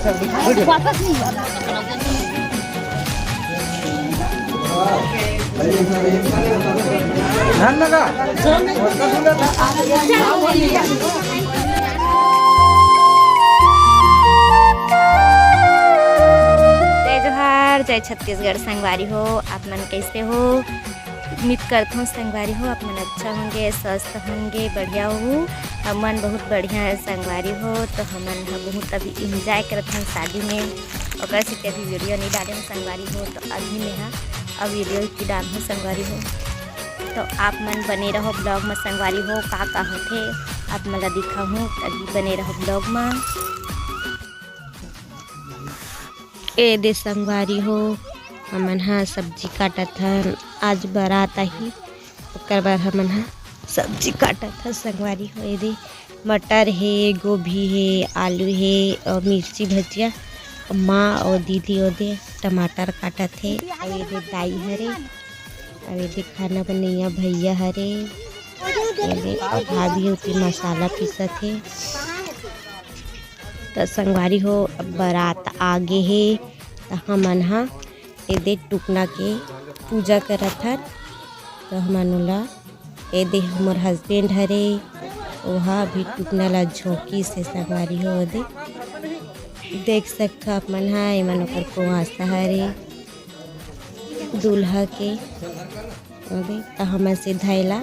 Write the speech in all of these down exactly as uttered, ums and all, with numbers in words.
वापस नहीं हुआ। जय जोहार, जय छत्तीसगढ़ संगवारी हो, आप मन कैसे हो? उम्मीद करत हूँ संगवारी हो, आप मन अच्छा होंगे, स्वस्थ होंगे, बढ़िया हो। हमन बहुत बढ़िया है संगवारी हो। तो हमन ह बहुत अभी एंजॉय करत हन शादी में, ओकर से अभी वीडियो नहीं डाले हन संगवारी हो। तो अभी मैं ह अब वीडियो की डाल हूँ संगवारी हो। तो आप मन बने रहो ब्लॉग में संगवारी हो, का का होथे आप मन ला दिखाहूँ, अभी बने रहो ब्लॉग में। ए दे संगवारी हो, हमन ह सब्जी काटत हन, आज बारात आही, ओकर बर हमन ह सब्जी काटत हन संगवारी हो। ए दे मटर हे, गोभी हे, आलू हे अउ मिर्ची भजिया। माँ अउ दीदी ओदे टमाटर काटत हे। अउ ए दे दाई हरे, अउ ए दे खाना बनैया भैया हरे, ए दे अउ भाभी ओती मसाला पीसत हे। त संगवारी हो, अब बारात आ गे हे, त हमन ह ए दे टुकना के पूजा करत हन। त हमन ओला, ए दे हमर हस्बैंड हरे, ओहा भी टुकना ला झोंकिस हे संगवारी हो। ए दे देख सकथो आप मन ह, एमन ओकर कुआसा हरे दूल्हा के। अबे त हमन सीधा एला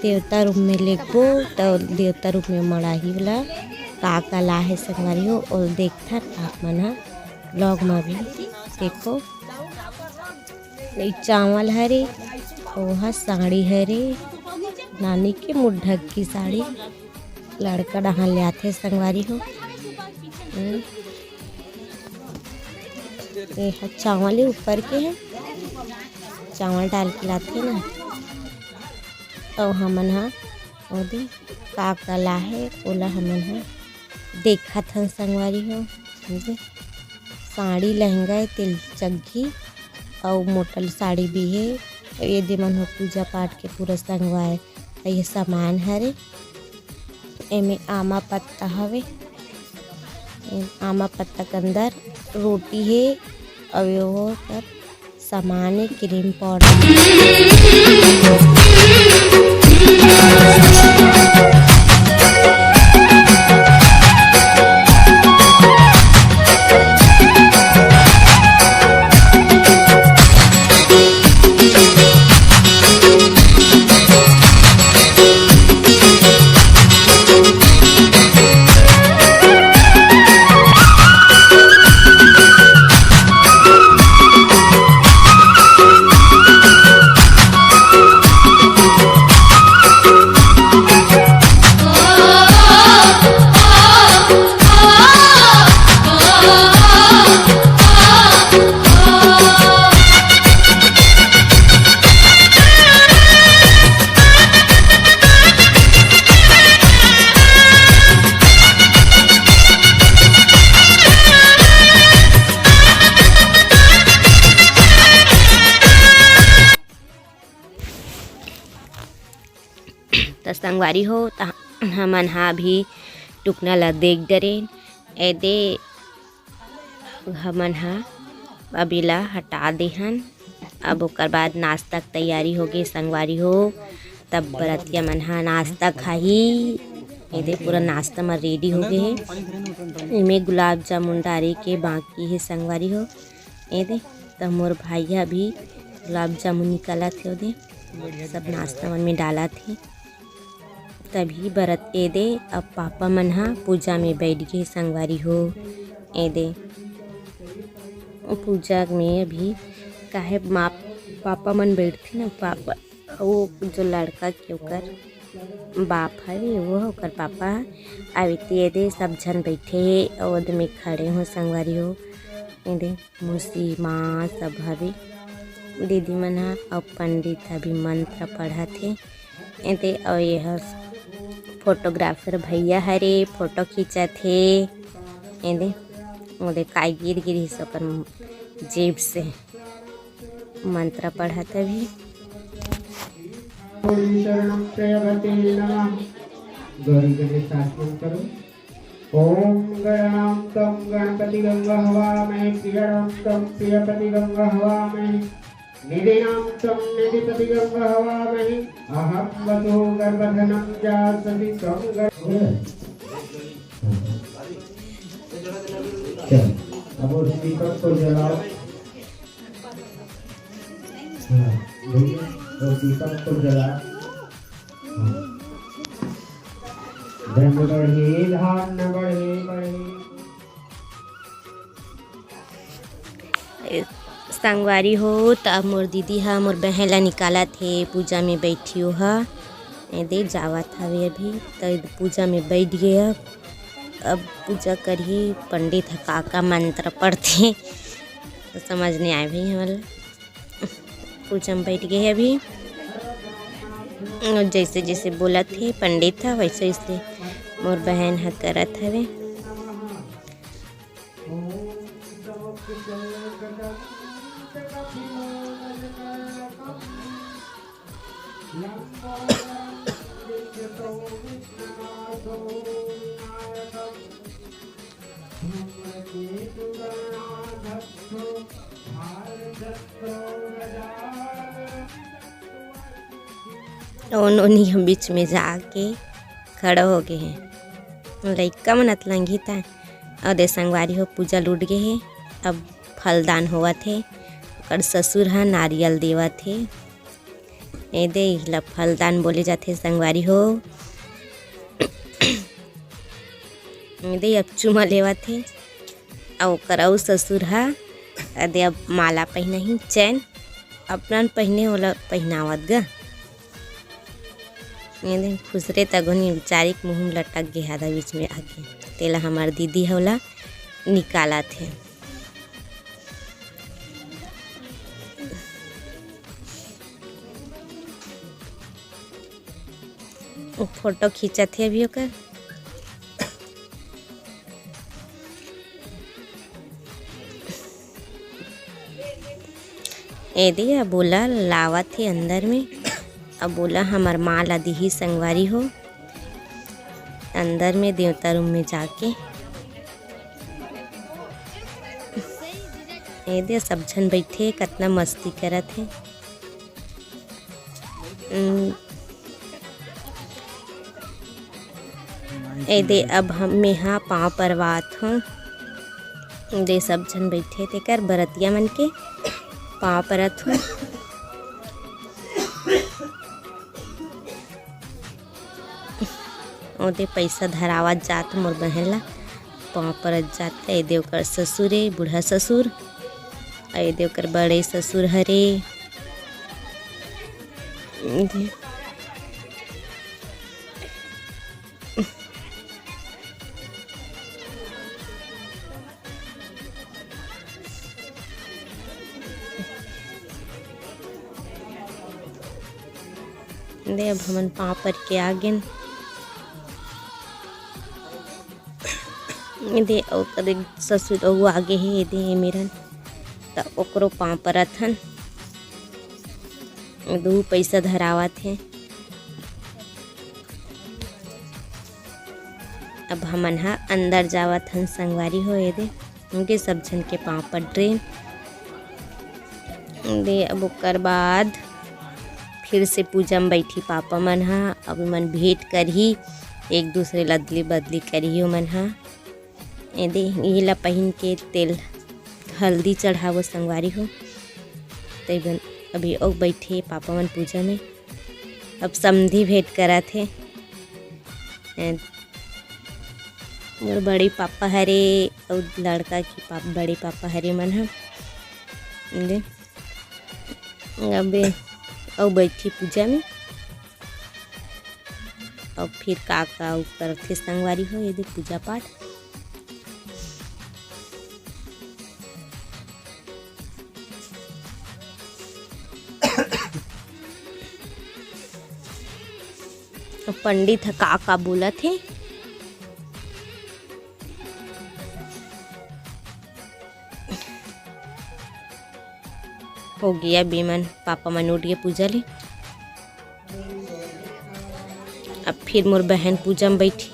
देवता रूम में लेगबो, त देवता रूम में मड़ाही वाला का का लाहे संगवारी हो, ओला देखथन आप मन ह ब्लॉग में भी। देखो, ये चावल हरे, ओहा साड़ी हरे, नानी के मुड्ढक की साड़ी, लड़का डहान ले आथे संगवारी हो। हम्म। ये ह चावल ही ऊपर के है, चावल डाल के लाथे ना। अउ हमन ह ओदे का का लाहे, ओला हमन ह देखत हन संगवारी हो। ओदे साड़ी, लहंगा, तिलचग्गी अउ मोटल साड़ी भी हे। अउ ये दे मन ह पूजा पाठ के पूरा संगवाए, अउ ये सामान हरे। एमे आमा पत्ता हवे, ए आमा पत्ता के अंदर रोटी हे, अउ ये ओकर सामान हे, क्रीम पाउडर। त संगवारी हो, त हमन ह अभी टुकना ल देख डरेन। एदे हमन ह अब एला हटा देहन। अब ओकर बाद नाश्ता के तैयारी होगे संगवारी हो। तब बरतिया मन ह नाश्ता खाही। एदे पूरा नाश्ता म रेडी होगे हे। एमे गुलाब जामुन डारे के बाकी हे संगवारी हो। एदे त मोर भाई ह अभी गुलाब जामुन निकालत हे, ओदे सब नाश्ता मन में डालत हे। तभी बरत एदे अब पापा मन ह पूजा में बैठ गे संगवारी हो। एदे पूजा में अभी काहे माँ पापा मन बैठथे ना, पापा वो जो लड़का के ओकर बाप हवे, वो ओकर पापा ह। अउ एती एदे सब झन बैठे हे, अउ ओदे में खड़े हो संगवारी हो। एदे मौसी, माँ सब हवे, दीदी मन ह, अउ पंडित ह भी मंत्र पढ़त हे। एदे अउ ये ह फोटोग्राफर भैया हरे, फोटो खींचत हे। एदे ओदे काय गिर गिर ही ओकर जेब से मंत्र पढ़त अभी। गौरी शरणम त्र्यंबके नमः। गौरी गणेश आचमन करो। ओम गणानां त्वं गणपतिगं वहवामहे, प्रियणां त्वं प्रियपतिगं वहवामहे, निधीनां त्वं निधिपतिगं वहवामहे। अहं वसो गर्भधनं जास्यसि त्वं गर्भ- चल, अब उस दीपक को जलाओ। हाँ, भैया, वो दीपक को जला। हाँ। धन बढ़े, धान बढ़े, बढ़े। संगवारी हो, त अब मोर दीदी ह मोर बहन ला निकालत हे, पूजा में बैठी ओ ह। ए दे जावत हवे अभी, त पूजा में बैठ गे अब। अब पूजा करही, पंडित ह का का मंत्र पढ़थे, त समझ नइ आए भाई हमन ला। पूजा में बैठ गे हे अभी। अउ जैसे जैसे बोलत हे पंडित ह, वैसे वैसे मोर बहन ह करत हवे। ओ नोनी ह बीच में जाके खड़ा हो गे हे। लइका मन अतलंगी ता। अउ दे संगवारी हो, पूजा लूट गे हे। अब फलदान होवत हे। ओकर ससुर ह नारियल देवत हे। ए दे, इहला फलदान बोले जाथे संगवारी हो। ए दे, अब चूमा लेवत हे। अउ ओकर अउ ससुर ह, ए दे, अब माला पहिनाही, चैन अपन पहिने, ओला पहिनावत गा। ए दे, खुसरे तगोनी बिचारी के मुँह में लटक गे, आधा बीच में आके। तेला हमर दीदी ह ओला निकालत हे। फोटो खींचत हे अभी ओकर। ए दे, अब ओला लावत हे अंदर में। अब ओला हमर माँ ला दिही संगवारी हो, अंदर में देवता रूम में जाके। ए दे, सब झन बैठे, कतना मस्ती करत हे। उम, ए दे, अब हम, मेहा पाँव परवात हूँ। दे, सब झन बैठे तेकर बरतिया मन के पाँव परत हूँ। ओदे पैसा धरावत जात मोर बहन ला, पाँव परत जात। ए दे ओकर ससुर ए, बूढ़ा ससुर, ए दे ओकर बड़े ससुर हरे। दे, अब हमन पाँव पर के आ गेन। दे, अउ कदे ससुर अउ आगे हे, दे, ए मेरन, त ओकरो पाँव परत हन। दू पैसा धरावत हे। अब हमन ह अंदर जावत हन संगवारी हो, ए दे, उनके सब झन के पाँव पड़ रे। दे, अब ओकर बाद फिर से पूजा म बैठी पापा मन ह। अब मन भेंट करही, एक दूसरे ल अदली बदली करही ओमन ह। ए दे, इही ला पहिन के तेल हल्दी चढ़ावो संगवारी हो। तइबन अभी अउ बैठे पापा मन पूजा में। अब समधी भेंट करत हे। ए, मोर बड़े पापा हरे अउ लड़का के पाप-, बड़े पापा हरे मन ह। दे, अबे अउ बैठी पूजा में। अउ फिर का का अउ करथे संगवारी हो, ए दे पूजा पाठ। अउ पंडित ह का का बोलत हे। हो गया, बेमन पापा मन उठ गए पूजा ले। अब फिर मोर बहन पूजा में बैठी।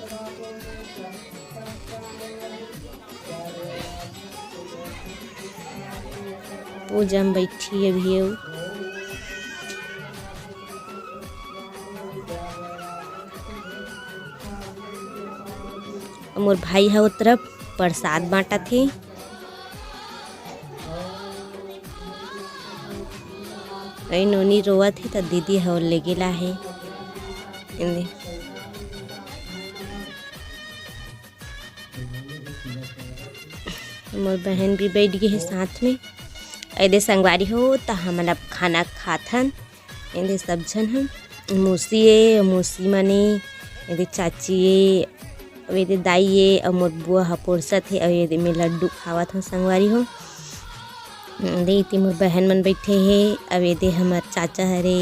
पूजा म बइठी अभी अउ। मोर भाई ह ओ तरफ प्रसाद बांटत हे। अई नोनी रोवत हे त दीदी ह ओ ले गेला हे। एदे। मोर बहन भी बैठ गे हे साथ में। एदे संगवारी हो, त हमन अब खाना खाथन। एदे सब झन हम, मौसी ए, मौसी मन ए, एदे चाची ए, अउ एदे दाई ए, अउ मोर बुआ ह पोरसत हे, अउ एदे में लड्डू खावत हन संगवारी हो। एदे इति मोर बहन मन बैठे हे, अउ एदे हमर चाचा हरे,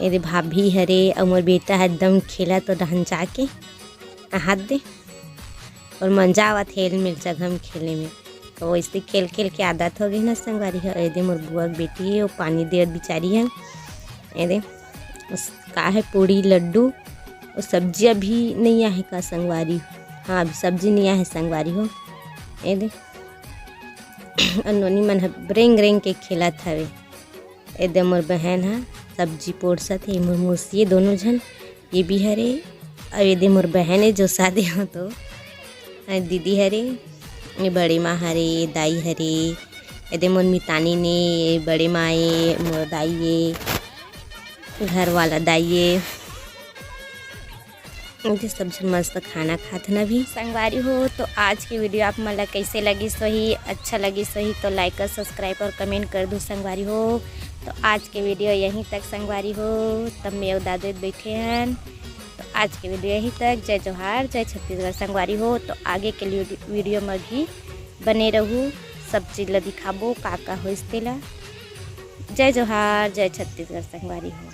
एदे भाभी हरे, अउ मोर बेटा ह एकदम खेलत ओ डहन जाके। हाथ दे। अउ मजा आवत हे एल मिल जगह में खेले में। त वइसे खेल खेल के आदत हो गे ना संगवारी हो। एदे मोर बुआ के बेटी हे, ओ पानी देवत बिचारी हे। एदे, उस, का हे, पूड़ी, लड्डू, अउ सब्जी अभी नइ आहे का संगवारी? हाँ, अभी सब्जी नइ आहे संगवारी हो। एदे, अउ नोनी मन ह रेंग रेंग के खेलत हवे। एदे मोर बहन ह सब्जी पोरसत हे, मोर मौसी ए दोनों झन, ये भी हरे, अउ एदे मोर बहन ए जो सादे हो तो, अउ दीदी हरे, ये बड़े माँ हरे, दाई हरे, एदे मोर मितानी ने, ये बड़े माँ ए, मोर दाई ए, घर वाला दाई ए। एदे सब झन मस्त खाना खात हन अभी। संगवारी हो, तो आज के वीडियो आप मन ला कैसे लगिस होही, अच्छा लगिस होही तो like और subscribe और comment कर दू संगवारी हो। तो आज के वीडियो यहीं तक संगवारी हो, तब मैं अउ दादू बैठे हन। तो आज के वीडियो यहीं तक। जय जोहार, जय छत्तीसगढ़ संगवारी हो। तो आगे के वीडियो में भी बने रहू, सब चीज ला दिखाबो का का होइस तेला। जय जोहार, जय छत्तीसगढ़ संगवारी हो।